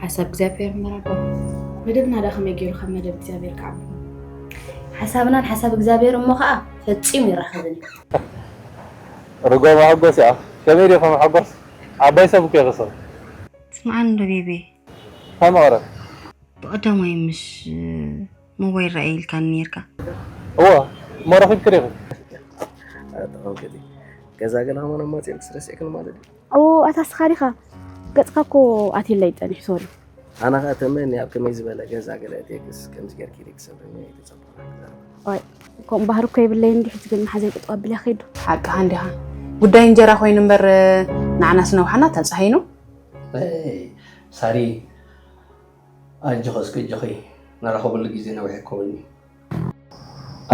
ሓሳብ እግዚኣብሔር እምበር ኣቦ። መደብና ደኣ ከመይ ገይሩ ካብ መደብ እግዚኣብሔር ክዓቢ? ሓሳብናን ሓሳብ እግዚኣብሔር እሞ ኸዓ ፈጺሙ ይራኸብን እዩ። ርጎ መሐጎስ እያ። ከመይ ዲኹም መሐጎስ? ዓባይ ሰብ እኮ ይኽሰብ። ስምዓኒ ዶ ቤቤ? ከመቕረ? ብቐዳማይ ምስ ሞባይል ረኣየ ኢልካኒ ነይርካ። እወ፣ እሞ ረኺብኪ ዲኺ? ኣጠቐምክቲ ገዛ ገለ ከማን ኣማፅኦም ክስረስዕክን ማለት እዩ። ኦ ኣታ ስኻ ዲኻ? ገጽካ እኮ ኣትየለይ ጸኒሑ ሶሪ። ኣነ ኸኣ ተመኒ ኣብ ከመይ ዝበለ ገዛ ገለ እትየክስ ከምዚ ጌርኪ ኢለ ክሰብረኒ ኣይተጸበኹን። ዋይ ከምኡ ባህሪ እኮ የብለይን እንዲሕ ዝብል መሓዘይ ቁጥባ ኣቢላ ከይዱ። ሓቅኻ እንዲኻ ጉዳይ እንጀራ ኮይኑ እምበር ንዓናስ ነውሓና እታ ጸሃይ ነው። ሳሪ ኣጆኺ እስኪ ኣጆኺ ንራኸበሉ ግዜ ነዊሕ ኣይከውን እዩ።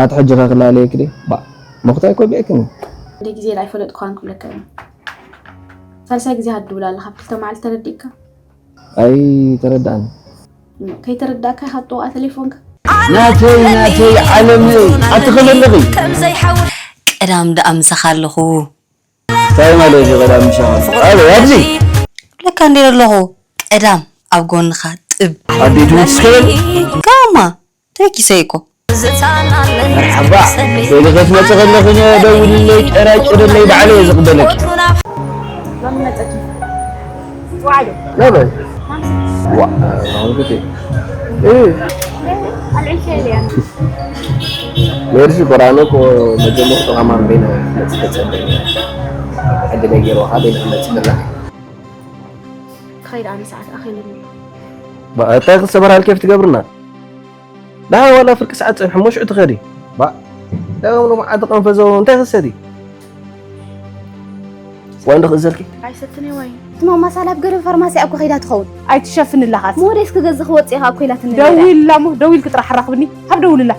ኣቲ ሕጂ ከ ክላለየኪ ድየ ባእ መኹታይ እኮ ኣቢዕክኒ። ክንደይ ግዜ ኢለ ኣይፈለጥኩኻን ክብለካ እየ። ሳልሳይ ግዜ ሃ ትድውል ኣለኻ ኣብ ክልተ መዓልቲ ተረዲእካ? ኣይተረድኣን። ከይተረዳእካ ኢኻ ትጥውቓ ተሌፎንካ? ናተይ ናተይ ዓለመይ ኣቲ ከመይ ኣለኺ? ቀዳም ደኣ ምሳኻ ኣለኹ። እንታይ ማለት እዩ ቀዳም ምሳኻ ኣለኹ? ኣበይ ኣብዚ? ለካ እንድየ ኣለኹ ቀዳም ኣብ ጎንኻ ጥብ። ኣዴ ትውስከል? ካማ ተኪሰ እኮ። መርሓባ በይኒ ክትመፂ ከለኺ ደውልለይ፣ ጨራጭርለይ፣ ባዕለይ እየ ዝቕበለኪ። ናበይ? ዋ፣ ኣሁን ግዜ። እ። ሜርሲ ቆራኖ እኮ መጀመርቱ ከማን በይና ክትመፂ ተፀበየ። ሕጂ ነጊርዋ በይና ክትመፂ ከላ። ክኸይድ ኣነ ሰዓት ኣኺሉኒ። እንታይ ክሰበራል ኬፍ ትገብርና? ደሓን ዋላ ፍርቂ ሰዓት ጸንሑ እሞ ሽዑ ትኸዲ። ባእ፣ ዳግም ሎምዓንቲ ቀንፈዘው እንታይ ክሰቲ? ዋይን ዶ ክእዘልኪ? ኣይሰትን እየ ዋይን። እቲ ማማ ሳላ ኣብ ገለ ፋርማሲ እኮ ከይዳ ትኸውን። ኣይትሸፍንላኻስ። ሞዴስ ክገዝእ ክወፅእ ኢኻ እኮ ኢላትኒ ነይራ። ደዊልላ እሞ ደዊልኪ ጥራሕ ኣራኽብኒ። ካብ ደውልላ።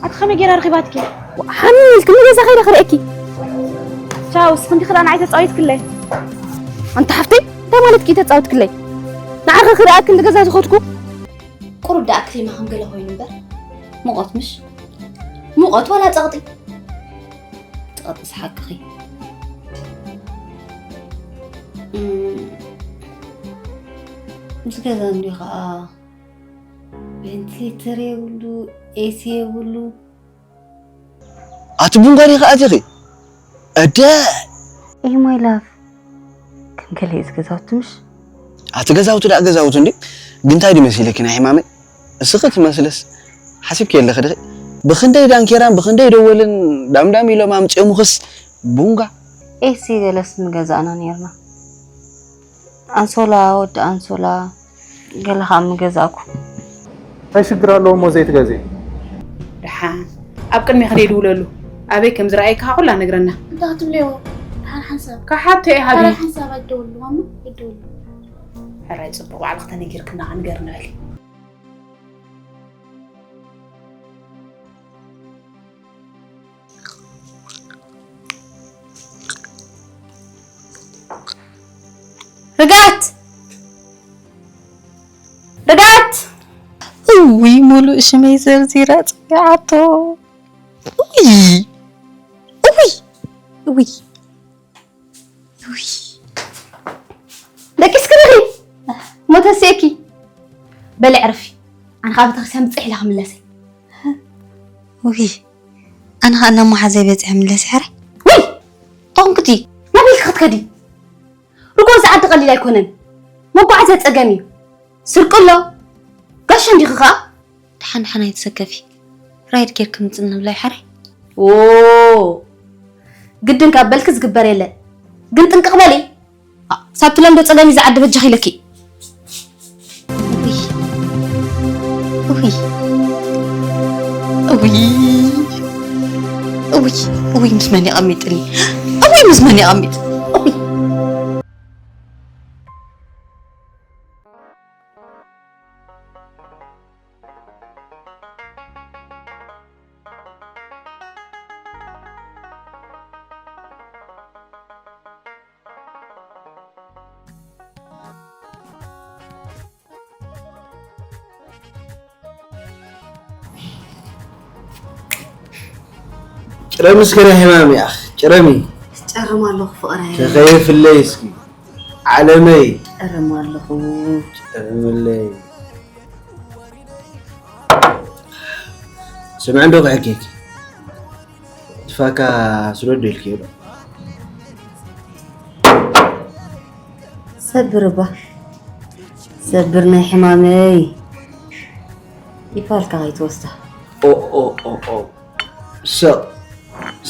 ኣቲ ከመይ ገይራ ረኺባትኪ? ሓሚም ኢልኪ ንገዛ ከይደ ክርእየኪ። ቻው፣ እስኺ እንዲ ክዳን ኣይተጻወትክለይ። ኣንቲ ሓፍተይ እንታይ ማለትኪ እዩ ተጻወትክለይ? ንዓኺ ክርእየኪ እንዲ ገዛ ዝኸድኩ። ቁሩብ ደኣ ክሬማ ከም ገለ ኮይኑ እምበር። ሙቐት ምሽ? ሙቐት ዋላ ጸቕጢ? ጸቕጢስ ሓቅኺ። እም፣ ምስ ገዛ እንዲዩ ኸኣ ቬንትሌተር የብሉ፣ ኤሲ የብሉ። ኣቲ ቡንጋ ዲኺ ኣቲኺ? እደ ኤ ማይ ላቭ ከም ገለ እዚ ገዛውቲ ምሽ? ኣቲ ገዛውቲ ደኣ ገዛውቲ እንዲ ግን እንታይ ድዩ መሲለኪ ናይ ሕማመይ? እስኺ ትመስልስ ሓሲብኪ የለኺ ዲኺ? ብኽንደይ ዳንኬራን ብኽንደይ ደወልን ዳምዳም ኢሎም ኣምፅኦምኽስ ቡንጋ። ኤሲ ገለስ ምገዛእና ነይርና። ኣንሶላ ወዲ ኣንሶላ ገለ ከዓ ምገዛእኩ። እንታይ ሽግር ኣለዎ እሞ ዘይትገዝኢ? ደሓን ኣብ ቅድሜ ከደይ ድውለሉ ኣበይ ከም ዝረኣየካ ኩላ ነግረና። እንታይ ክትብልዮ? ደሓን ሓንሳብ። ክሓቶ እየ ሃቢ። ደሓን ሓንሳብ ኣይደውልሉ ማማ ኣይደውልሉ። ሕራይ ፅቡቕ ባዕልኺ ተነጊርክና ክንገር ንበል። ርግኣት! ርግኣት! እውይ፣ ሙሉእ ሽመይ ዘርዚራ ጸዊዓቶ። እውይ! እውይ! እውይ! እውይ! ደቂስኪ ዲኺ? እሞ ተሲእኪ። በሊ ዕረፊ። ኣነ ኸዓ ቤተክርስትያን ብፅሕ ኢለ ክምለስ እየ። ውይ፣ ኣነ ኸዓ ናብ መሓዘይ በፂሐ ምለስ እየ ሕራይ። ውይ! እንታይ ኾንክቲ? ናበይ ኢልኪ ክትከዲ? ርጎ ዝዓዲ ቀሊል ኣይኮነን። መጓዓዝያ ፀገም እዩ። ስርቂ ኣሎ። ጋሻ እንዲኺ ኸዓ? ደሓን ደሓን ኣይትሰከፊ። ራይድ ጌርኪ ምፅእ ንብላ እዩ ሕራይ። ዎ! ግድን ካብ በልኪ ዝግበር የለን። ግን ጥንቅቕ በሊ። ሳብ ትለምዶ ጸገም እዩ ዝዓዲ በጃኺ ኢለኪ። እውይ እውይ እውይ እውይ እውይ ምስ መን የቐሚጥኒ? እውይ ምስ መን የቐሚጥ? እውይ። ጭረሚ እስከ ናይ ሕማም ይኣኽ ጭረሚ። ጨርም ኣለኹ ፍቕረይ። ተኸየፍለይ እስኪ። ዓለመይ። እርም ኣለኹ። እርምለይ። ስምዕ እንዶ ክሕኬክ። ትፋካ ስለ ደልክዮ ዶ? ሰብር እባ። ሰብር ናይ ሕማመይ። ይፋልካ ከይትወስዳ። ኦ፣ ኦ፣ ኦ፣ ኦ። ሰቕ፣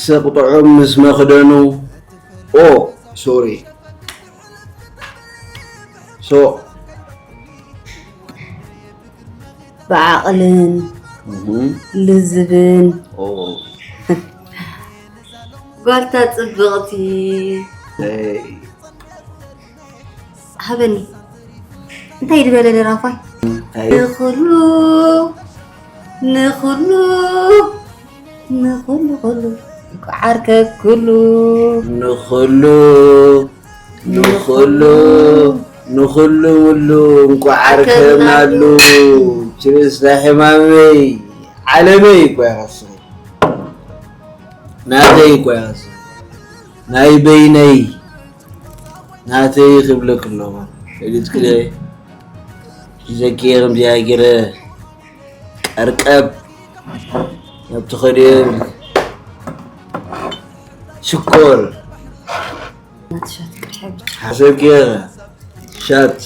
ሰቕ ጥዑም ምስ መኽደኑ። ኦ፣ ሶሪ። ሶ። ብዓቕልን እህ። ልዝብን። ኦ። ጓልታ ጽብቕቲ። ኤይ። ሃበኒ። እንታይ ዝበለ ደራፋይ? እንታይ? ንኹሉ፣ ንኹሉ፣ ንኹሉ፣ ኩሉ፣ እንቋዕ ዓርከ ኩሉ። ንኹሉ፣ ንኹሉ፣ ንኹሉ ውሉ፣ እንቋዕ ዓርከብናሉ። ዓርከብናሉ። ችርስ ናይ ሕማመይ፣ ዓለመይ እኮ ኢኻ ንስኺ። ናተይ እኮ ኢኻ ንስኺ። ናይ በይነይ። ናተይ ክብለክ ኣለኹ። ኤሊትክ ሒዘኪ እየ ከምዚኣ ገይረ ቀርቀብ ናብ ትኸድዮ ሽኮር ናትሻት ቅድሐ ብቻ። ሓሰብኪ እየ ሻት።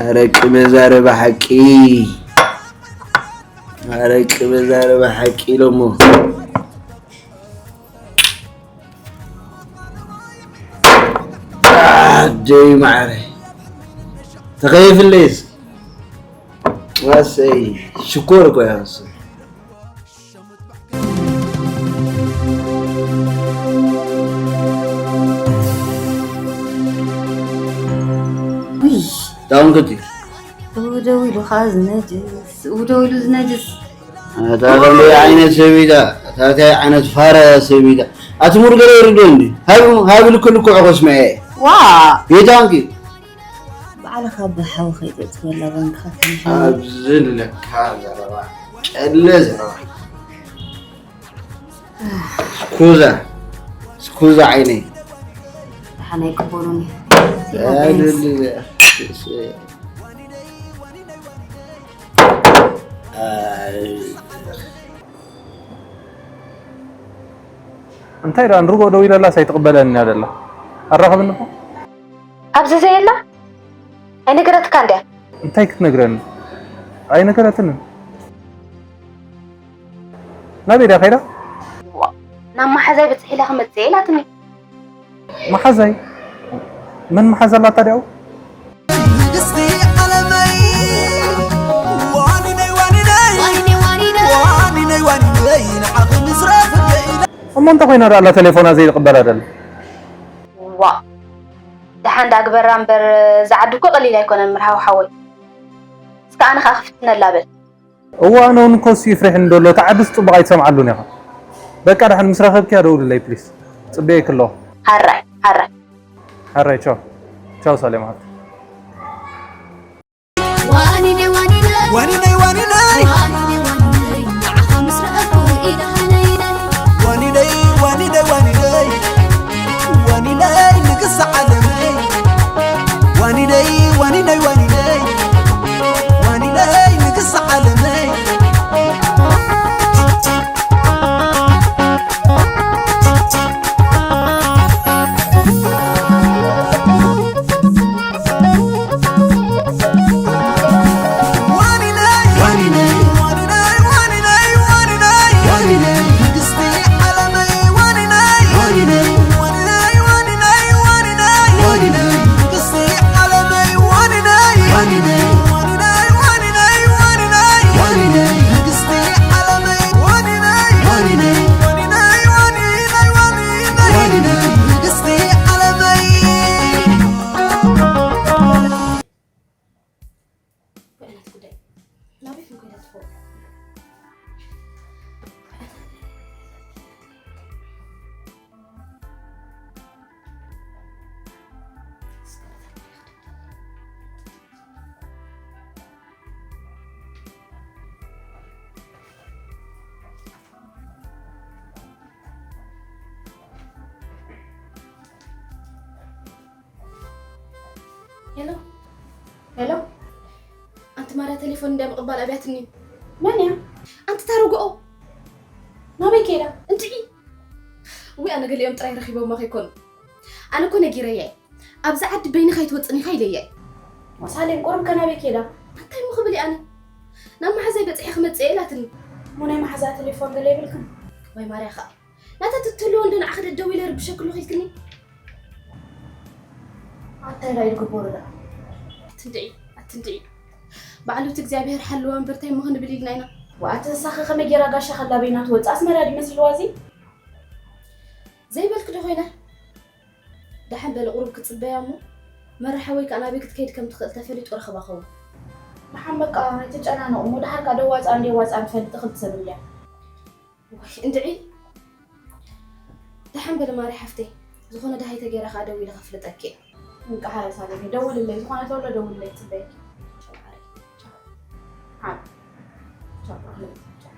ኣረቂ መዛረቢ ሓቂ። ኣረቂ መዛረቢ ሓቂ ኢሎሞ። ኣደይ ማዕረ። ተኸይፍለይስ። ዋሰይ። ሽኮር እኮ እያ እሱ። ውይ፣ ዳውን ክትዩ። እው ደው ኢሉ ኸዓ ዝነጅስ፣ እው ደው ኢሉ ዝነጅስ። እታ ከምዚ ዓይነት ሰብ ኢዳ፣ እታ እንታይ ዓይነት ፋራ እያ ሰብ ኢዳ። ኣቲ ሙር ገለ ይርዶ እንዲ። ሃብ፣ ሃብ ልክ ልክዑ ኮስመዐ። ዋ! የታንኪ። ባዕልኻ ብሓዊ ከይተእትወላ ባንክኻ ተንሕን። ኣብዚ ኣለካ ዘረባ፣ ጨለ ዘረባ። ስኩዛ፣ ስኩዛ ዓይነይ። ደሓን ኣይቅበሉን እዩ። ኣይ፣ እንታይ ደኣ ንርጎ ደው ኢለላስ ኣይትቕበለኒ እያ ደላ። ኣራኸብኒ እኮ። ኣብዚ ዘየላ ኣይነገረትካ እንድያ። እንታይ ክትነግረኒ? ኣይነገረትንን። ናበይ ድያ ከይዳ? ዋ፣ ናብ መሓዛይ በፂሐ ኢላ ክመፅእ እየ ኢላትኒ። መሓዛይ? መን መሓዛ ኣላታ ድያው? ንግስቲ ዓለመይ፣ ዋኒነይ፣ ዋኒነይ፣ ዋኒነይ፣ ዋኒነይ፣ ንዓኺ ምስረፍ እየ ኢላ። እሞ እንታይ ኮይና ደኣ ኣላ ተሌፎና ዘይትቕበላ ደላ? ዋ፣ ደሓን ዳግበራ እምበር፣ እዛ ዓዲ እኮ ቀሊል ኣይኮነን፣ ምርሃው ሓወይ። እስከ ኣነ ኸኣ ክፍትነላ በል። እዋ፣ ኣነ እውን እኮ እሱ ይፍርሕኒ ደሎ፣ እታ ዓድስ ጽቡቕ ኣይትሰምዓሉን ኢኻ። በቃ፣ ደሓን ምስ ረኸብክያ ደውልለይ ፕሊስ። ጽበየኪ ኣለኹ። ሓራይ፣ ሓራይ። ሓራይ፣ ቻው። ቻው፣ ሳሌም ሃብቲ። ዋኒነይ፣ ዋኒነይ። ዋኒነይ፣ ዋኒነይ። ዋኒነይ፣ ዋኒነይ። ንዓኻ ምስ ረኣኩ ኢለ ሃነይነይ። ዋኒነይ፣ ዋኒነይ፣ ዋኒነይ። ዋኒነይ፣ ንግስቲ ዓለመይ። ዋኒነይ፣ ዋኒነይ፣ ዋኒነይ። ዋኒነይ፣ ንግስቲ ዓለመይ። ሄሎ፣ ሄሎ። ኣንቲ ማርያ፣ ቴሌፎን እንድያ ምቕባል ኣብያትኒ። መን እያ? ኣንቲ ታርግኦ። ናበይ ከይዳ? እንድዒ። ወይ ኣነ ገሊኦም ጥራይ ረኺቦማ ከይኮኑ። ኣነ እኮ ነጊረያ እየ። ኣብዚ ዓዲ በይንኻ ኣይትወጽን ኢኻ ኢለያ እየ። ሳሌም፣ ቁሩብ ከ ናበይ ከይዳ? እንታይ እሞ ክብል እየ ኣነ? ናብ መሓዛይ በጺሐ ክመጽእ እየ ኢላትኒ። እሞ ናይ መሓዛ ቴሌፎን ገለ የብልክን? ወይ ማርያ ኸኣ። ናታ ትትህልዎ እንዶ ንዓኺ ደደዊለ ርብሸክሉ ኺልክኒ? ኣታይ ራይ ዝግበሩ ደኣ? ኣትንድዒ፣ ኣትንድዒ። ባዕሉ እቲ እግዚኣብሔር ሓልዋ እምበር እንታይ እሞ ክንብል ኢልና ኢና? ወኣቲ ንሳኺ ከመይ ጌራ ጋሻ ከላ በይና ትወጽእ? ኣስመራ ድዩ መሲልዋ እዚ? ዘይበልኪ ዶ ኮይነ? ደሓን በሊ ቁሩብ ክጽበያ እሞ መራሒ ወይ ከኣ ናበይ ክትከይድ ከም ትኽእል ተፈሊጡ ረኸባ ኸውን። ደሓን በቃ ኣይትጨናነቑ እሞ ደሓር ከኣ ደዋጻ እንደ ዋጻ ትፈልጥ ክልተ ሰብ እንድያ። ወይ እንድዒ። ደሓን በሊ ማሪ ሓፍተይ። ዝኾነ ደሃይ ተገይራ ከኣ ደዊለ ከፍልጠኪ እየ። እንቃ ሓረ ሳለሚ ደውልለይ፣ ዝኾነ ተሎ ደውልለይ ትጽበየኪ። ቻው ሓረ። ቻው። ሓረ። ቻው፣ ቻው።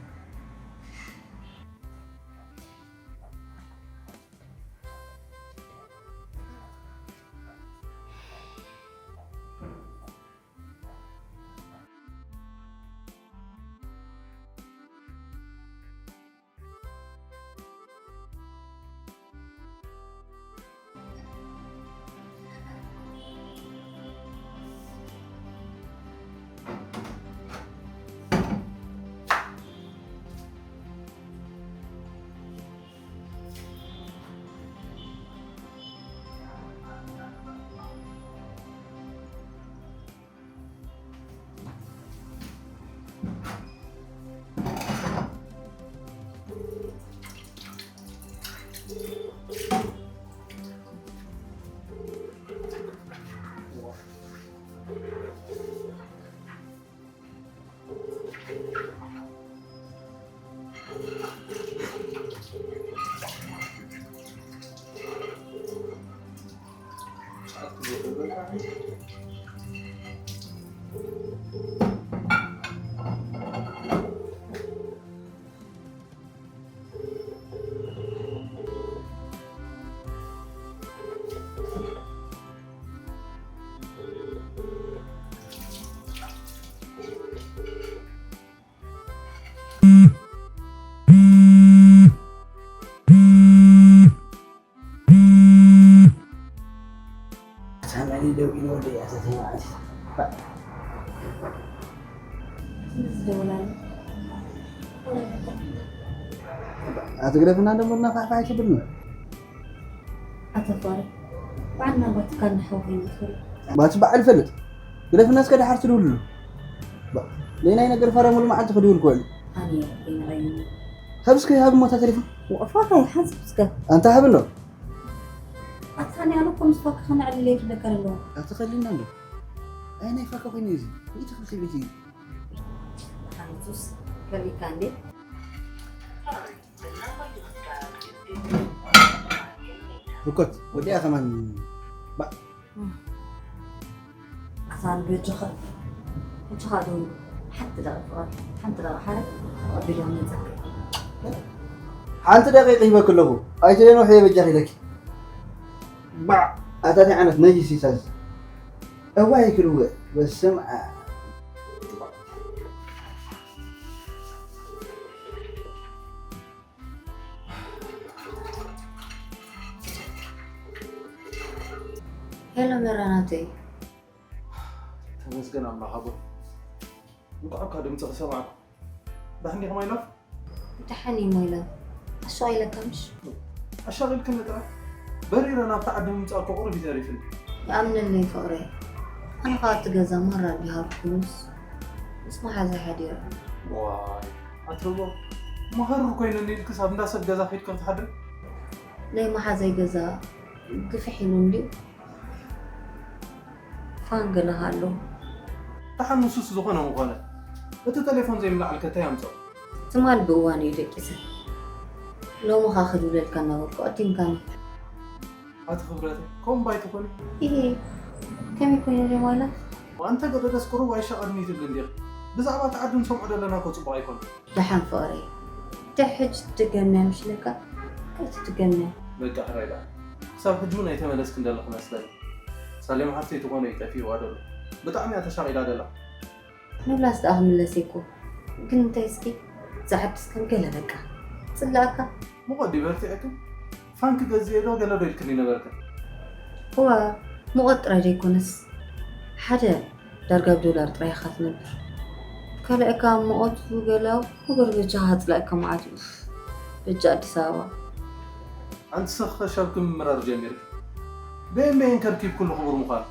ሳምዕኒ ደው ኢሉ ወደይ ኣተተይ ማለት እዩ። ኣትግደፍና ደሞ እናፋሕፋሕ ኣይትብልኒ። ኣተፋሪ ባዕልና ባትካ ንሓው ከይንትብል። ባቲ በዓል ይፈልጥ። ግደፍና እስከ ደሓር ትድውልሉ። ባ-፣ ለይናይ ነገር ፈረሙሉ መዓልቲ ክድውል ክውዕል። ኣነ በይንቐይኒ። ሃብ እስከ ሃብ ሞታ ቴሌፎን። ወቕፋ ከይ ሓንሳብ እስከ። ኣንታ ሃብ እንዶ። ኣታ እኔ ኣነ እኮ ምስ ፋካ ከነዕልል እየ ክብለካ ኣለኹ። ኣቲ ከሊልና እንዶ። ኣይ ናይ ፋካ ኮይኑ እዩ እዚ። ሚእቲ ክልተ ሚእቲ እዩ። ሓንሱስ ከሊካ እንዴ? ህኮት ወዲኣ ከማን። ባ-፣ ኣሳን በጅኻ፣ በጅኻ ደው። ሓንቲ ደቂቕ ፍቓድ፣ ሓንቲ ደቂቕ ሓረ፣ ተቐቢሎም መጸካ። ሓንቲ ደቂቕ ይህበክ ኣለኹ። ኣይትደንውሕ እየ በጃኺ ኢለኪ። ባዕ፣ ኣታ እንታይ ዓይነት ነጂስ እዩ ሳዝ? እዋይ ክልውዕ፣ በስመ ኣብ። ሄሎ መራ ናተይ። ተመስገን ኣምላኽ ኣቦ። እንቋዕ እኳ ድምፅኺ ሰማዕኩ። ደሓን ዲኺ ማይላፍ? ደሓን እየ ማይላፍ። ኣሻቒለካ ምሽ? ኣሻቒልክኒ ጥራሕ። በሪረ ናብቲ ዓዲ ምምፃእ እኮ ቁሩብ እዩ ተሪፍኒ። ይኣምነለይ ፍቕረይ። ኣነ ኸዓ ኣብቲ ገዛ ማራ እንዲሃብኩ ምስ፣ ምስ መሓዛ ሓዲረ። ዋይ፣ ኣትርቦ። መሃሩር ኮይነኒ ኢልክስ ኣብ እንዳ ሰብ ገዛ ከይድኪ ክትሓድሪ? ናይ መሓዛይ ገዛ ግፍሕ ኢሉ እንድዩ። ፋን ገለ ሃሎ። ደሓን ንሱስ ዝኾነ ምኾነ። እቲ ቴሌፎን ዘይምልዓል ከ እንታይ ኣምፅኦ? ትማል ብእዋኑ እዩ ደቂሰ። ሎሚ ኸዓ ክድውለልካ እናበልኩ ቀዲምካኒ። ኣቲ ክብረተይ፣ ከምኡ እምባ ኣይትኾኒ። ኢሂ፣ ከመይ ኮይነ ደማላ? ዋንተ ገደደስ ቁሩብ ኣይሻቐልኒ ትብሊ እንዲኺ። ብዛዕባ እቲ ዓዲ ንሰምዖ ዘለና እኮ ጽቡቕ ኣይኮነን። ደሓን ፍቕረይ፣ እንተ ሕጂ ትድገምና ምሽለካ? ከይትትገምና። በቃ ሕራይ ደኣ። ክሳብ ሕጂ እውን ኣይተመለስክን ዘለኺ መስለኒ። ሳሌም ሓፍተይ ትኾነ እዩ ጠፊእዋ ደሎ። ብጣዕሚ እያ ተሻቒላ ደላ። ንብላስ ደኣ ክምለስ እኮ። ግን እንታይ እስኪ፣ ዝዓድስ ከም ገለ በቃ። ጽላእካ። ሙቐት ድዩ በርቲዕክን? ፋን ክገዝእ ዶ ገለ ዶ ኢልክኒ ነበርክን? እዋ፣ ሙቐት ጥራይ ዘይኮነስ፣ ሓደ ዳርጋ ብዶላር ጥራይ ኢኻ ትነብር። ካልኣይ ከኣ ሙቐቱ ገለ ኣብ ነገር በጃኻ ኣጽላእካ መዓት እዩ። በጃ ኣዲስ ኣበባ። ኣንቲ ሰኽ ሻብ ክምምራር ጀሚርኪ። በየን በየን ከርኪብ ኩሉ ክቡር ምዃኑ።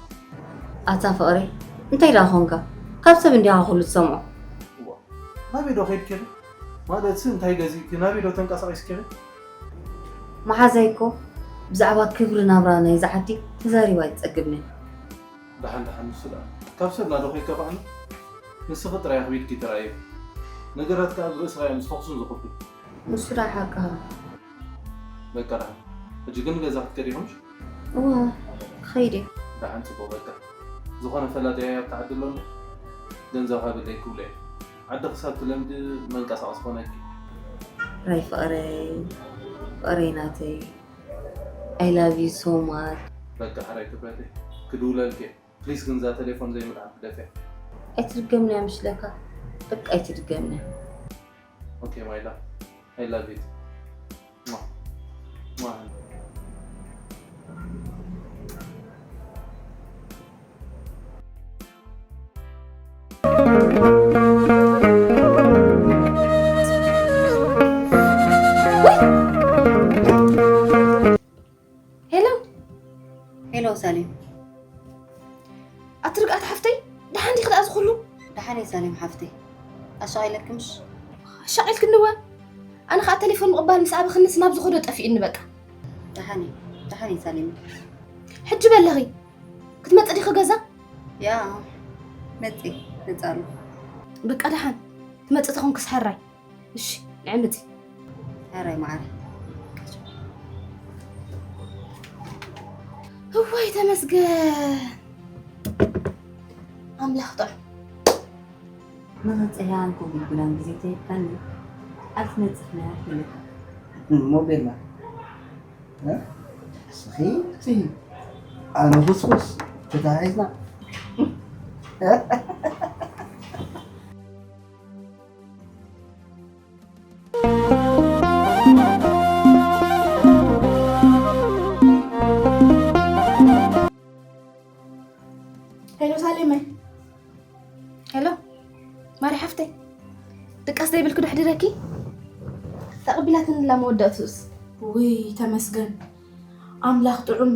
ኣታ ፍቕረይ፣ እንታይ ደኣ ኾንካ? ካብ ሰብ እንዲኻ ኩሉ ትሰምዖ። እዋ፣ ናበይ ዶ ኸይድኪ ኢኺ? ማለትሲ እንታይ ገዚእኪ? ናበይ ዶ ተንቀሳቒስኪ ኢኺ? መሓዛይ እኮ ብዛዕባ ክብሪ ናብራ ናይዛ ዓዲ ተዛሪባ ኣይትጸግብን እያ። ደሓን ደሓን፣ ንሱ ደኣ ካብ ሰብ ናዶ ከይከፋእና፣ ንስኺ ጥራይ ኣኽቢድኪ ትረኣዩ። ነገራት ከኣ ብርእስኻ እዮም ዝፈኹሱን ዝኸብዱ። ንሱ ደኣ ሓቅኻ። በቃ ደሓን። ሕጂ ግን ገዛ ክትከዲ ኢኹምሽ? እዋ፣ ክኸይድ እየ። ደሓን ጽቡቕ በቃ። ዝኾነ ፈላጠይ ኣብታ ዓዲ ኣሎ እንዶ? ገንዘብ ሃበለይ ክብሎ እየ። ዓዲ ክሳብ ትለምዲ መንቀሳቐሲ ኮነኪ። ራይ ፍቕረይ፣ ፍቕረይ ናተይ። I love you so much። በቃ ሕራይ ክብረተይ። ክድውለልኪ እየ። ፕሊስ ግን እዛ ቴሌፎን ዘይምልዓል ግደፍያ። ኣይትድገምንያ ምሽለካ። በቃ ኣይትድገምንያ። ኦኬ my love, I love you. ሟ። ሟ። ሄሎ። ሄሎ ሳሌም። ኣቲ ርግኣት ሓፍተይ፣ ደሓን ዲኺ ደኣ እዚ ኩሉ? ደሓን እየ ሳሌም ሓፍተይ። ኣሻቒለኪ ምሽ? ኣሻቒልክኒ እወ። ኣነ ኸኣ ቴሌፎን ምቕባል ምስ ኣበኽንስ ናብ ዝኸዶ ጠፊኡኒ በቃ። ደሓን እየ፣ ደሓን እየ ሳሌም። ሕጂ በለኺ፣ ክትመጺ ዲኺ ገዛ? ያ፣ መጺ፣ መጺ ኣለኹ። በቃ ደሓን፣ ትመጺ ተኾንክስ ሕራይ። እሺ፣ ንዕምቲ። ሕራይ መዓረይ። እዋይ ተመስገን። ኣምላኽ ጥዑም። መቐጸያን ኮጉልጉላን ግዜ ተይብካኒ፣ ኣልትነጽፍ ነያ ክብለካ። እሞ ቤላ፣ እ? እስኺ እቲ ኣነ ኹስኹስ ተታሒዝና። ሄሎ ሳሌመይ። ሄሎ ማሪ ሓፍተይ፣ ድቃስ ዘይብልኪ ዶ ኣሕዲረኪ? ተቐቢላትኒ ኣላ መወዳእትኡስ። ውይ ተመስገን ኣምላኽ ጥዑም።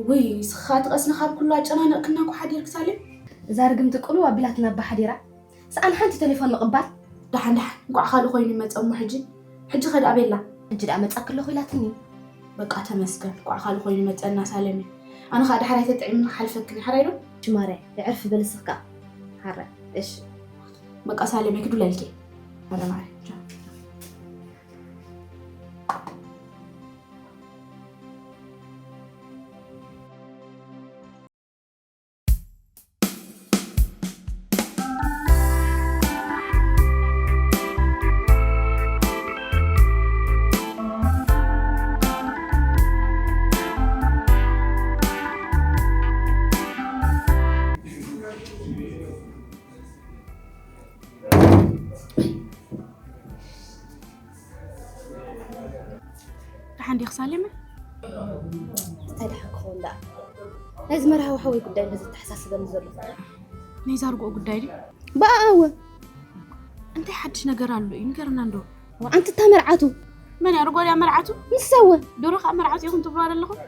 ውይ ንስኻ ትቐስኒ ካብ ኩሉ ኣጨናነቕክና እኮ ሓዲርኪ ሳሌም። እዛ ርግምቲ ቅልው ኣቢላትና እባ ሓዲራ። ሰኣን ሓንቲ ቴሌፎን ምቕባል። ደሓን ደሓን፣ እንቋዕ ካልእ ኮይኑ ይመጸ እሞ ሕጂ። ሕጂ ከ ደኣ ቤላ? ሕጂ ደኣ መጻኪ ኣለኹ ኢላትኒ። በቃ ተመስገን፣ እንቋዕ ካልእ ኮይኑ መጸና ሳለመይ። ኣነ ኸኣ ደሓር ኣይተጥዒምኒ ክሓልፈክን እየ፣ ሓራይ ዶ? እሺ ማርያ፣ የዕርፊ በሊ ንስኺ ከኣ። ሓራይ፣ እሺ። በቃ ሳለመይ ክድውለልኪ እየ። ማርያ ማርያ፣ ቻው። ደሓን ዲኺ ሳሌመ? እንታይ ደሓን ክኸውን ደኣ? ናይዚ መርሃዊ ሓወይ ጉዳይ እንዶ ዘተሓሳስበኒ ዘሎ። ናይዛ ርግኦ ጉዳይ ድዩ? ብኣኣ እወ። እንታይ ሓድሽ ነገር ኣሎ እዩ? ንገርና እንዶ። ኣንቲ እታ መርዓቱ። መን እያ ርግኦ ድያ መርዓቱ? ንሳ እወ። ድሮ ከኣ መርዓቱ ኢኹም ትብልዋ ዘለኹም?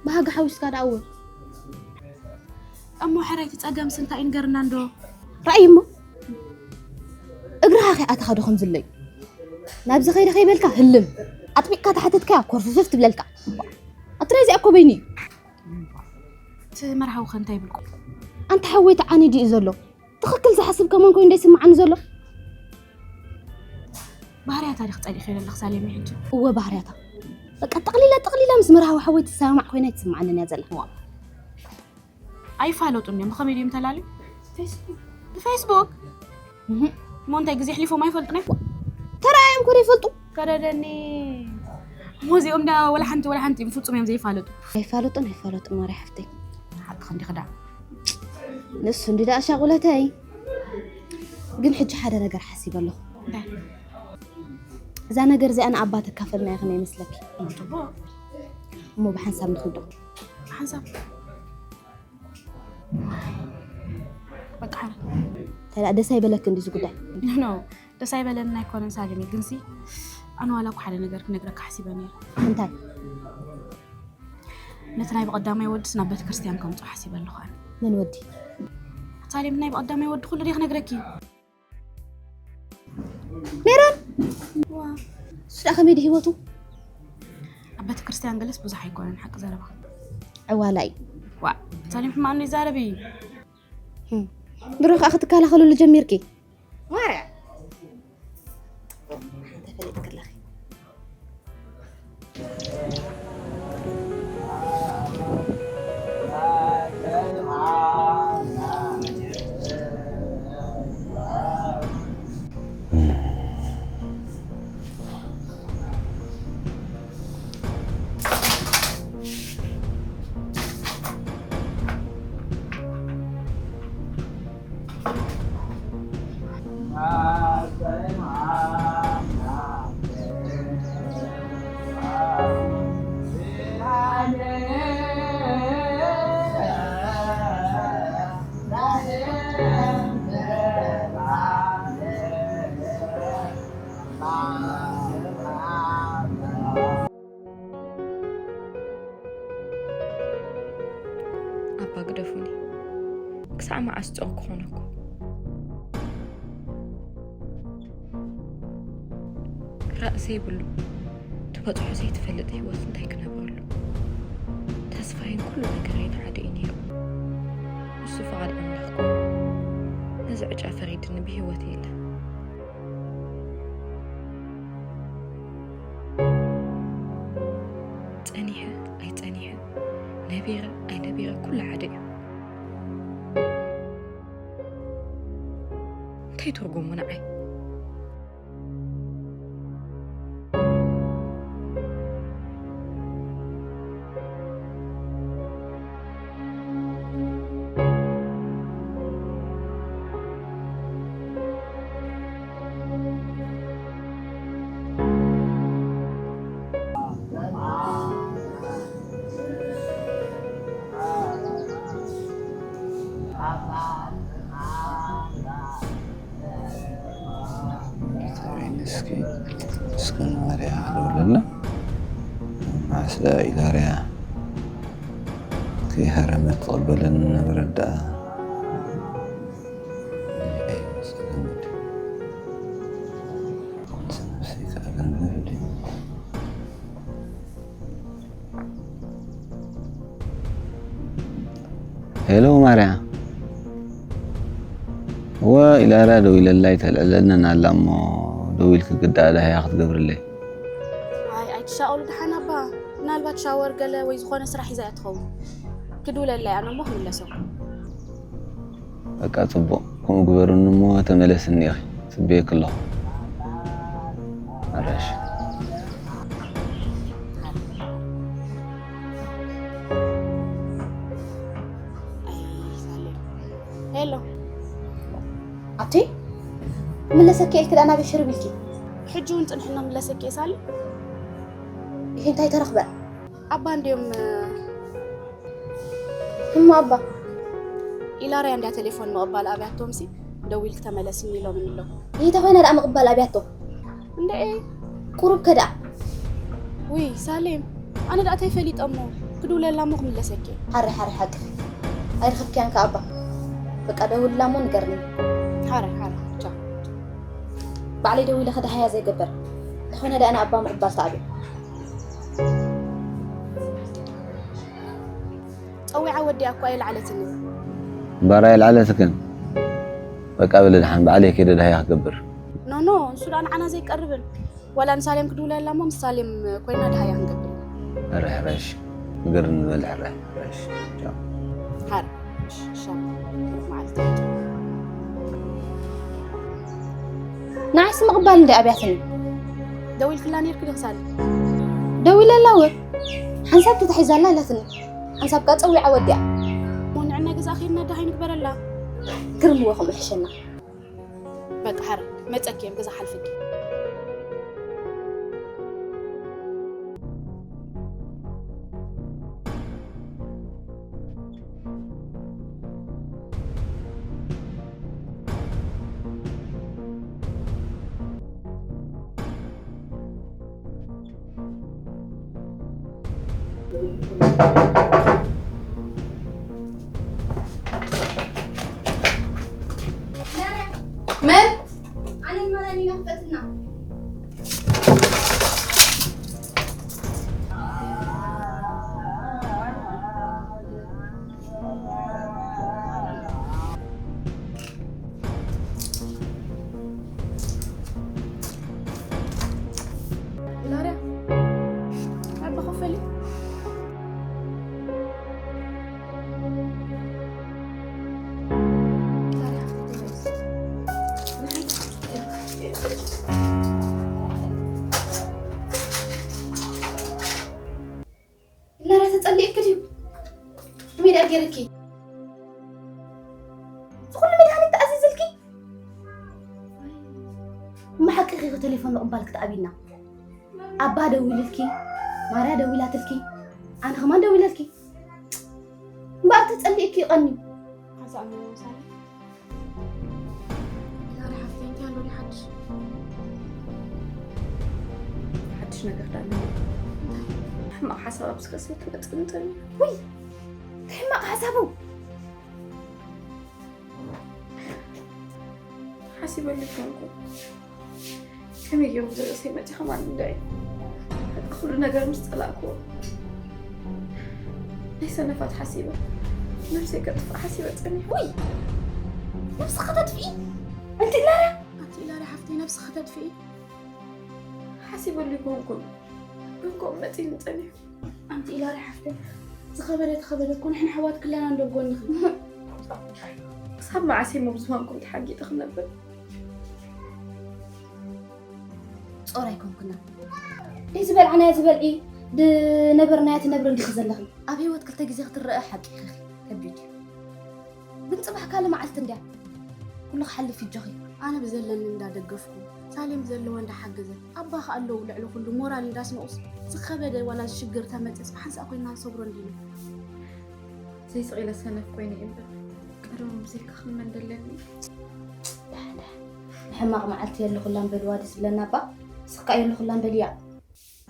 ብሃገ ሓዊስካ ደኣ እወ። እሞ ሕራይ እቲ ጸገምስ እንታይ እዩ ንገርና እንዶ። ረኣይ እሞ። እግርኻ ከይኣተኻ ዶ ከም ዝለዩ? ናብዚ ከይደ ከይበልካ ህልም። ኣጥቢቕካ ተሓተትካያ ኮርፍፍፍ ትብለልካ። ኣቲ ናይዚኣ እኮ በይኑ እዩ። እቲ መርሃዊ ከ እንታይ ይብልኩም? ኣንታ ሓወይ ተዓኒዱ እዩ ዘሎ። ትኽክል ዝሓስብ ከማን ኮይኑ ዶ ይስምዓኒ ዘሎ? ባህርያታ ዲኺ ጸሊእክዮ ዘለኺ ሳሌም ሕጂ? እወ ባህርያታ። በቃ ጠቕሊላ ጠቕሊላ ምስ መርሃዊ ሓወይ ትሰማማዕ ኮይና ኣይትስምዓንን እያ ዘላ። ዋ። ኣይፋለጡን እዮም። ብኸመይ ድዮም ተላልዮም? ፌስቡክ። ብፌስቡክ? እህ። እሞ እንታይ ግዜ ኣሕሊፎም ኣይፈልጡን እዮም? ተራእዮም እኮ ዘይፈልጡ። ከደደኒ። እሞ እዚኦም ዳ ወላ ሓንቲ፣ ወላ ሓንቲ እዮም፣ ፍጹም እዮም ዘይፋለጡ። ኣይፋለጡን፣ ኣይፋለጡን ማርያ ሓፍተይ። ክንዲ ክዳ ንሱ እንዲ ደኣ ሻቑለተይ። ግን ሕጂ ሓደ ነገር ሓሲበ ኣለኹ። እንታይ? እዛ ነገር እዚኣ ንኣባ ተካፈልናያ ከመይ ይመስለኪ? ጽቡቕ። እሞ ብሓንሳብ ንኽዶ። ሓንሳብ? በቃ ሓረ። ተላ ደስ ኣይበለክ እንዲ እዚ ጉዳይ? ኖ፣ ደስ ኣይበለኒ ኣይኮነን ሳሊም፣ ግንሲ ኣነ ዋላ እኮ ሓደ ነገር ክነግረካ ሓሲበ ነይረ። እንታይ? ነቲ ናይ ብቐዳማይ ወድስ ናብ ቤተ ክርስቲያን ከምጽኦ ሓሲበ ኣለኹ ኣነ። መን ወዲ? ሳሌም ናይ ብቐዳማይ ወዲ ኩሉ ድየ ክነግረኪ? ሜሮን! ዋ። እሱ ደኣ ከመይ ድዩ ህይወቱ? ኣብ ቤተ ክርስቲያን ገለስ ብዙሕ ኣይኮነን ሓቂ ዘረባ። ዕዋላ እዩ። ዋ፣ ሳሌም ሕማቕ እንዶ ይዛረብ እዩ። ህም። ድሮ ከኣ ክትከላኸሉሉ ጀሚርኪ? ማርያ! ተፈሊጥኪ ኣለኺ። ኣባ ግደፉኒ። ክሳዕ መዓስ ጾር ክኾነኩም? ራእ ዘይብሉ፣ ትበጽሖ ዘይትፈልጥ ህይወት እንታይ ክነብረሉ? ተስፋይን ኩሉ ነገረይን ሓደ እዩ ነይሩ። ንሱ ፍቓድ ኣምላኽ ኮይኑ፣ ነዚ ዕጫ ፈሪድኒ ብህይወት የለን። ጸኒሐ ኣይጸኒሐ፣ ነቢረ ኣይነቢረ፣ ኩሉ ሓደ እዩ። እንታይ ትርጉሙ ንዓይ? እስኪ፣ እስኪ ንማርያ ደውለላ። መዓስ ደኣ ኢላርያ ከይሃረመት ትቕበለኒ ነበረት ደኣ። ሄሎ ማርያ። እወ፣ ኢላርያ ደዊለላ ኣይተልዕለንን ኣላ እሞ፣ ደዊልኪ ግዳ ደሃያ ክትገብርለይ። ኣይ፣ ኣይትሻቐሉ ደሓን ኣባ። ምናልባት ሻወር ገለ ወይ ዝኾነ ስራሕ ሒዛ እያ ትኸውን። ክድውለላ እየ ኣነ እሞ ክምለሰኩም። በቃ ጽቡቕ፣ ከምኡ ግበሩኒ እሞ ተመለስኒ ኢኺ፣ ጽበየኪ ኣለኹ። ኣራሽ። ሄሎ። ኣቲ ምለሰኪ ኢልኪ ደኣ ናበይ ሽርብ ኢልኪ? ሕጂ እውን ጽንሕና ምለሰኪ እየ ሳሊ። ይሄ እንታይ ተረኽበ? ኣባ እንድዮም። እሞ ኣባ? ኢላርያ እንድያ ቴሌፎን ምቕባል ኣብያቶምሲ፣ ደዊልኪ ተመለስኒ ኢሎምኒ ኣለዉ። ይሄ ተኾይነ ደኣ ምቕባል ኣብያቶ። እንደ ቁሩብ ከ ደኣ። ውይ ሳሌም፣ ኣነ ደኣ እንታይ ፈሊጠ እሞ፣ ክድውለላ እሞ ክምለሰኪ። ሓረ ሓረ ሓቂ ኣይረኸብክያን ከ ኣባ። በቃ ደውልላ እሞ ንገርኒ። ሓረ ሓረ ቻው። ባዕለይ ደዊለ ከ ደሃያ ዘይገበር። ተኾይነ ደኣ ንኣባ ምቕባል ተኣብዮ። ጸዊዓ ወዲኣ እኳ የልዓለትኒ። እምበኣር ኣይልዓለትክን። በቃ በሊ ደሓን፣ ባዕለይ ከይደ ደሃያ ክገብር። ኖ፣ ኖ፣ ንሱ ደኣ ንዓና ዘይቀርብን። ዋላ ንሳሌም ክድውለላ እሞ ምስ ሳሌም ኮይና ደሃያ ክንገብር። ሕረ፣ ሕረ፣ እሺ። ንገርኒ በሊ፣ ሕረ፣ ሕረ፣ እሺ። ቻው። ሓር፣ እሺ፣ ሻም፣ መዓልቲ። ንዓይሲ ምቕባል እንደ ኣብያትኒ። ደዊልክላ ነይርኪ ዶ ክሳሊ? ደዊለላ እወ። ሓንሳብ ተታሒዛላ ኢላትኒ። ሓንሳብ ከኣ ጸዊዓ ወዲኣ። እሞ ጥዕና ገዛ ኸይድና ደሃይ ንግበረላ። ግርምዎ ከምኡ ሕሸና። በቃ ሓረ መጸኪ እዮም ገዛ ሓልፍኪ። መን? ኣነን መራን ኢና ክፈትና። ላርያ፣ ኣባ ክፈሊ። ላርያ ተጸሊእኪ ድዩ? ከመይ ደኣ ገይርኪ? እዚ ኩሉ መድሃኒት ተኣዚዝልኪ? እሞ ሓቅኺ ቴሌፎን ምቕባል ክትኣብይና። ኣባ ደዊልልኪ፣ ማርያ ደዊላትልኪ፣ ኣነ ከማን ደዊለልኪ። እምበኣር ተጸሊእኪ ይቐኒ። ሓንሳእ ኣለዎ ምሳሌ። ዛሬ ሓፍተይ እንታይ ኣሎ ድዩ ሓድሽ? ሓድሽ ነገር ዳለ። ሕማቕ ሓሳብ ኣብ ስከሰይ ትመጽእ እንተን። ውይ! እንታይ ሕማቕ ሓሳቡ? ሓሲበሉ ይኮንኩ። ከመይ ገይሩ ዝርእሰይ መጺ ከማን እንዳይ? በቃ ኩሉ ነገር ምስ ጸላእኩዎ። ናይ ሰነፋት ሓሲበ። ነብሰይ ከጥፍእ ሓሲበ ጸኒሐ። ውይ! ነብስኻ ተጥፍኢ? ኣንቲ ላርያ? ኣንቲ ላርያ ሓፍተይ ነብስኻ ተጥፍኢ? ሓሲበሉ ይኮንኩ። ግን ከምኡ መጺኒ ጸኒሑ። ኣንቲ ኢላሪ ሓፍተይ፣ ዝኸበደ ተኸበደ እኮ ንሕና ኣሕዋት ክለና እንዶ ኣብ ጎንኺ። ክሳብ መዓስ እሞ ብዝኾንኩም ተሓጊጠ ክነብር? ጾር ኣይኮንኩና። ደይ ዝበልዓናዮ ዝበልዒ፣ ዝነበርናዮ ትነብሪ እንዲኺ ዘለኺ። ኣብ ህይወት ክልተ ግዜ ክትረአ ሓቂ ኢኺ፣ ከቢድ እዩ። ግን ጽባሕ ካልእ መዓልቲ እንድያ። ኩሉ ክሓልፍ እዩ ኣጆኺ። ኣነ ብዘለኒ እንዳደገፍኩ፣ ሳሌም ብዘለዋ እንዳሓገዘት፣ ኣባኺ ኣለዉ ልዕሊ ኩሉ ሞራል እንዳስነቑስ፣ ዝኸበደ ዋላ ሽግር ተመጽስ ብሓንሳእ ኮይንና ንሰግሮ እንዲና። ዘይስቕ ኢለ ሰነፍ ኮይነ እየ እምበር፣ ቀደሙ ብዘይካ ክመን ደለኒ። ዳሕ፣ ዳሕ። ንሕማቕ መዓልቲ የለኹላን በልዋ ድዩ ዝብለና ኣባ? ንስኻ የለኹላን በልያ።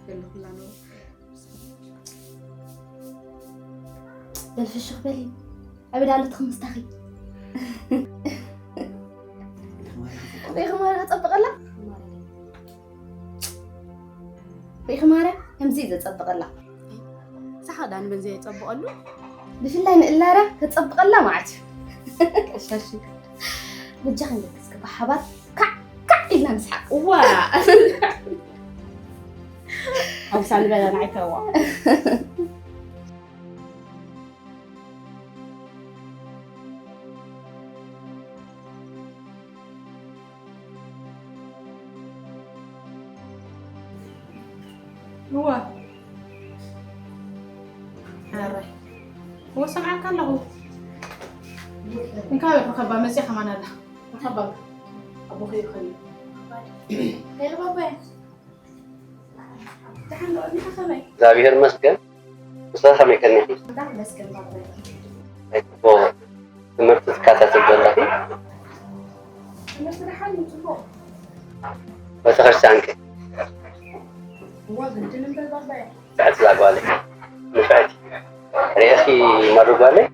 ዘለኹላ ነው። በል ፍሽኽ በሊ። ኣበይ ዳሎ ትኽምስታኺ? ሪኢኺ ማርያ ከጸብቐላ? ሪኢኺ ማርያ ከምዚ እዩ ዘጸብቐላ። ሳሓ ዳን በዚ የጸብቐሉ። ብፍላይ ንእላራ ከጸብቐላ ማለት እዩ። ቀሻሺ። በጃ ክንደክስ ክባሓባር ካዕ ካዕ ኢልና ንስሓቕ። ዋ! ሓውሳ ንበላ ንዓይ ተዋ። እዋ። ሕራይ። እወ፣ ሰምዓካ ኣለኹ። እንካ ርኸባ መጽያ ከማን ኣላ። ርኸባ። ኣቦኺ ይኸኒ። ሄሎ ባባይ። ደሓን ዶ? እንታ ከመይ? እግዚኣብሔር ይመስገን። ንስኺ ከመይ ቀኒኺ? ደሓን መስገን ባባይ። ኣይ፣ ጽቡቕ ትምህርቲ ትከታተሊ ዘለኺ? ትምህርቲ ደሓን እዩ፣ ጽቡቕ። ቤተክርስትያን ከ? እወ፣ ግድን እምበር ባባይ። ንፍዕቲ እዛ ጓለይ። ንፍዕቲ። ርኢኺ መሪ ጓለይ?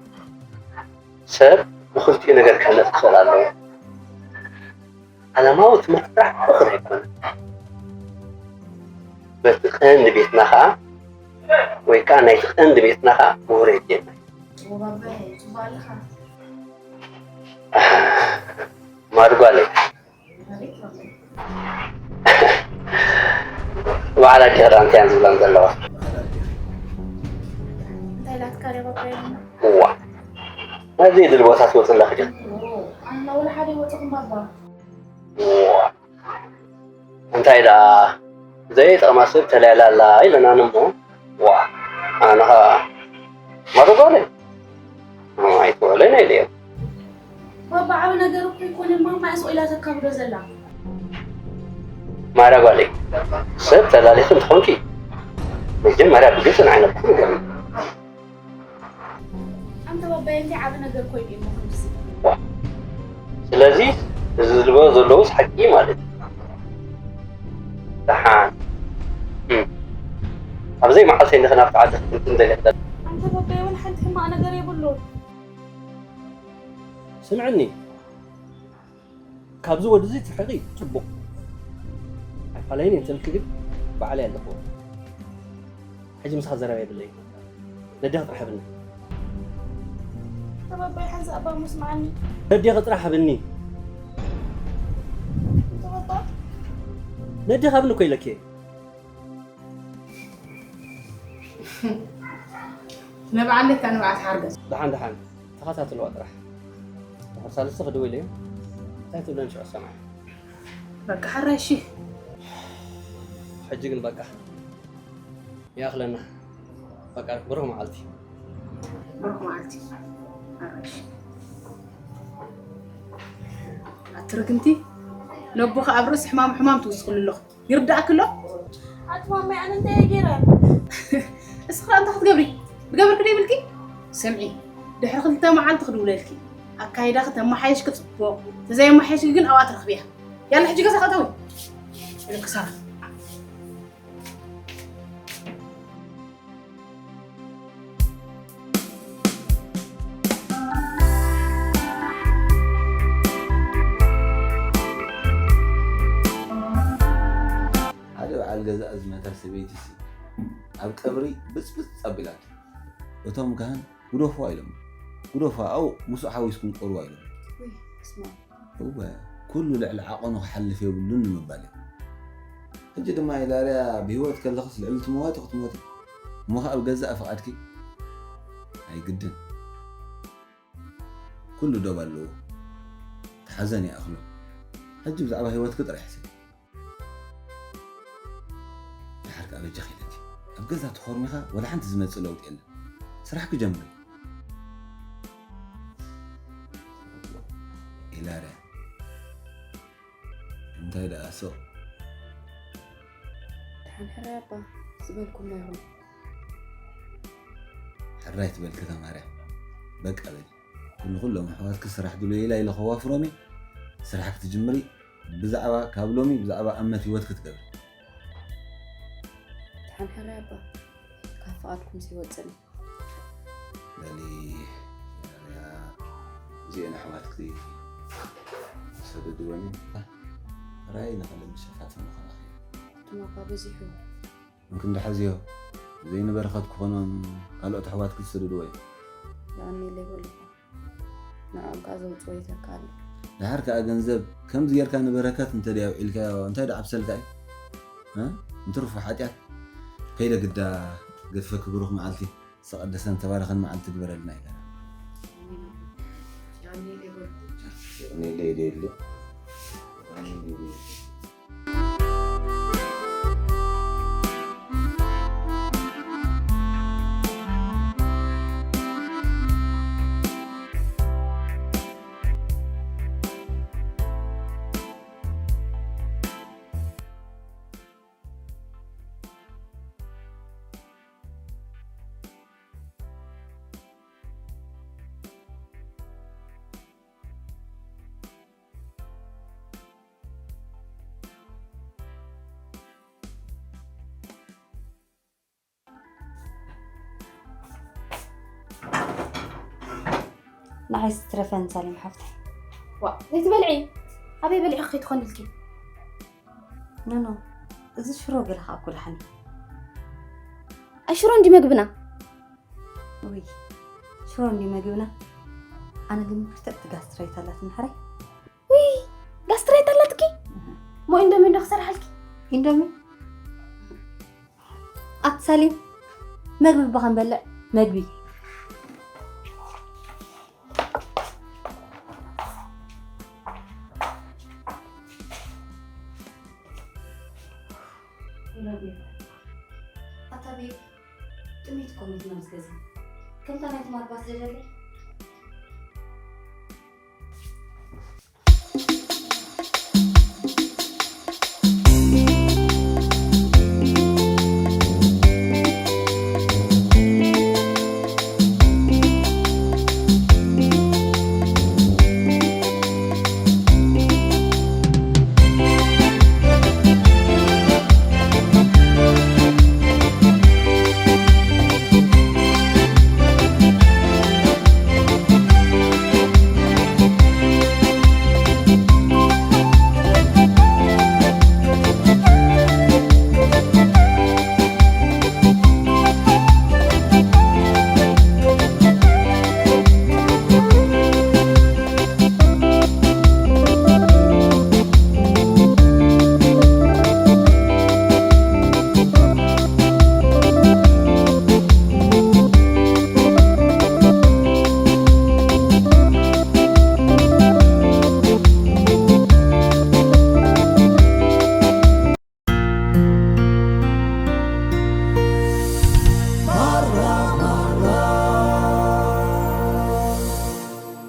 ሰብ ብኽልቲኡ ነገር ክህነጽ ክኽእል ኣለዎ። ዓለማዊ ትምህርቲ ጥራሕ እኹል ኣይኮነን። በቲ ቀንዲ ቤትና ኸኣ፣ ወይ ከኣ ናይቲ ቀንዲ ቤትና ኸኣ ምሁር የድልየና እዩ። እወ ባባይ፣ ጽቡቕ ኣለኻ። ማሪ ጓለይ። ኣቤት ባባይ። በዓል ኣዲኻ ደኣ እንታይ እየን ዝብላን ዘለዋ? እንታይ ኢላትካ ድያ ባባይ? እዋ። ናብዚ ድል ቦታ ትወጽእ ኣለኺ ዲኺ? እዎ፣ ኣነ ወላ ሓደ ኣይወጽኹን ባባ። እዋ። እንታይ ደኣ ዘይጠቕማ ሰብ ተልዕል ኣላ ኢለናኒ እሞ፣ ዋ፣ ኣነ ኸኣ ማዶ ጓለይ። ኦ፣ ኣይትወ-፣ ኢለዮም። ባባ፣ ዓቢ ነገር እኮ ኣይኮነን። ማማ እያ ስቕ ኢላ ተካብዶ ዘላ። ማራ ጓለይ፣ ሰብ ተላሊኺ እንተኾንኪ መጀመርያ ብግልፂ ንዓይ ነብኩ ንገሪ። ኣንተ ባባይ፣ እንታይ ዓቢ ነገር ኮይኑ እዩ እሞ ከምዚ? ዋ፣ ስለዚ እዚ ዝብሎ ዘለውስ ሓቂ ማለት እዩ። ደሓን። እም። ኣብ ዘይመዓልተይ ንኽናብቲ ዓዲ ክትንትን ዘይክእል። ኣንተ ባባይ፣ እውን ሓንቲ ሕማቕ ነገር የብሉን። ስምዕኒ፣ ካብዚ ወዲ እዚ ትርሕቂ ጽቡቕ። ኣይፋለይን እንተልኪ ግን ባዕለይ ኣለኹዎ። ሕጂ ምሳኻ ዘረባ የብለይን። ነዴኻ ጥራሕ ሃብኒ። ተባባይ ሓንሳእ እባ እሞ ስምዓኒ። ነዴኻ ጥራሕ ሃብኒ። ተባባ። ነዴኻ ሃብኒ እኮ ኢለኪ። ንብዓት ለካ ንብዓት ሓርገጽ። ደሓን ደሓን። ተኸታተልዋ ጥራሕ። ድሕሪ ሳልስቲ ክድውል እየ። እንታይ ትብለን ሽዑ ሰማዕ። በቃ ሕራይ እሺ። ሕጂ ግን በቃ። ይኣኽለና። በቃ ብሩኽ መዓልቲ። ብሩኽ መዓልቲ። ሕራይ እሺ። ኣቲ ርግምቲ፣ ነቦኻ ኣብ ርእሲ ሕማም ሕማም ትውስኽሉ ኣለኹ። ይርዳእኪ ኣሎ? ኣቲ ማማይ፣ ኣነ እንታይ እየ ገይረ? እስኺ ኸኣ እንታይ ክትገብሪ? ዝገበርኪ ዶ ይብልኪ? ስምዒ፣ ድሕሪ ክልተ መዓልቲ ክድውለልኪ። ኣካይዳኺ ተመሓየሽኪ ጽቡቕ፣ ተዘየመሓየሽኪ ግን ኣብኣ ትረኽብያ። ያላ ሕጂ ገዛ ከተዊ። ኢለ ክሳራ። ሓደ በዓል ገዛ ዝመታ ሰበይቲሲ ኣብ ቀብሪ ብጽብጽ ኣቢላቶ። እቶም ካህን ግደፍዋ ኢሎም። ግደፍዋ፣ ኣብኡ ምስኡ ሓዊስኩም ቀብርዋ ኢሎም። ውይ፣ እስማ። እወ፣ ኩሉ ልዕሊ ዓቐኑ ክሓልፍ የብሉን ንምባል እዩ። ሕጂ ድማ ሂላርያ ብህይወት ከለኽስ ልዕሊ ትመዋቲ ክትሞቲ። እሞ ኸኣ ብገዛእ ፍቓድኪ? ኣይግድን። ኩሉ ዶብ ኣለዎ። ተሓዘን ይኣኽሎ። ሕጂ ብዛዕባ ህይወትኪ ጥራሕ ሕሰቢ። ድሓር ከኣ በጃኺ ኢለኪ። ኣብ ገዛ ተኾርሚኻ ወላ ሓንቲ ዝመጽእ ለውጢ የለን። ስራሕኪ ጀምሪ። ሂላርያ። እንታይ ደኣ ሶ? ደሓን ሕራይ ኣባ፣ ዝበልኩሞ ይኹን። ሕራይ ትበልኪ ተማርያ። በቃ በሊ። ኩሉ ኩሎም ኣሕዋትኪ ስራሕ ድሎ ኢላ ኢለ ከዋፍሮም እየ። ስራሕ ክትጅምሪ ብዛዕባ ካብ ሎሚ ብዛዕባ ኣመት ህይወት ክትገብሪ። ደሓን ሕራይ ኣባ፣ ካብ ፍቓድኩም ዘይወጽእ ነው። በሊ፣ ያ፣ እዚኤን ኣሕዋትኪ ሰደድወን። ራእይ ንቐለም ሸፋትን ምዃንኺ። እቶም ኣባ በዚሑ። እንክንዲ ሓዝዮ፣ ዘይንበረኸት ክኾኖም ካልኦት ኣሕዋትኪ ዝሰደድዎ እዮም። የቐንየለይ በሉ። ንዕኦም ከኣ ዘውጽኦ ይተካ ኣሎ። ደሓር ከኣ ገንዘብ ከምዚ ጌርካ ንበረከት እንተ ደይ ኣውዒልካዮ፣ እንታይ ደኣ ዓብሰልካ እዩ? እ? እንትርፎ ሓጢኣት ከይደ ግዳ ገድፈኪ ብሩኽ መዓልቲ። ዝተቐደሰን ዝተባረኸን መዓልቲ ግበረልና ኢለና። የቐንየለይ በሉ። የቐንየለይ ደሊ። ንዓይ ዝትረፈን ሳሌም ሓፍተይ። ዋ፣ ዘይትበልዒ? ኣበይ በሊዕኺ ከይትኾንልኪ? ኖ፣ ኖ፣ እዚ ሽሮ ገለ ከኣ እኮ ደሓን እዩ። ኣይ ሽሮ እንዲ መግብና። ውይ፣ ሽሮ እንዲ መግብና። ኣነ ግን ብርትዕቲ ጋስትራይት ኣላትኒ ሕራይ። ውይ፣ ጋስትራይት ኣላትኪ? እህ። እሞ ኢንዶሚ እንዶ ክሰርሓልኪ? ኢንዶሚ? ኣቲ ሳሌም፣ መግቢ እባ ክንበልዕ፣ መግቢ። ኣታ ቤቢ፣ ጥሜት እኮ መዝና ምስ ገዛ። ከምታ ናይ ትማል ባስ ዘደለ፣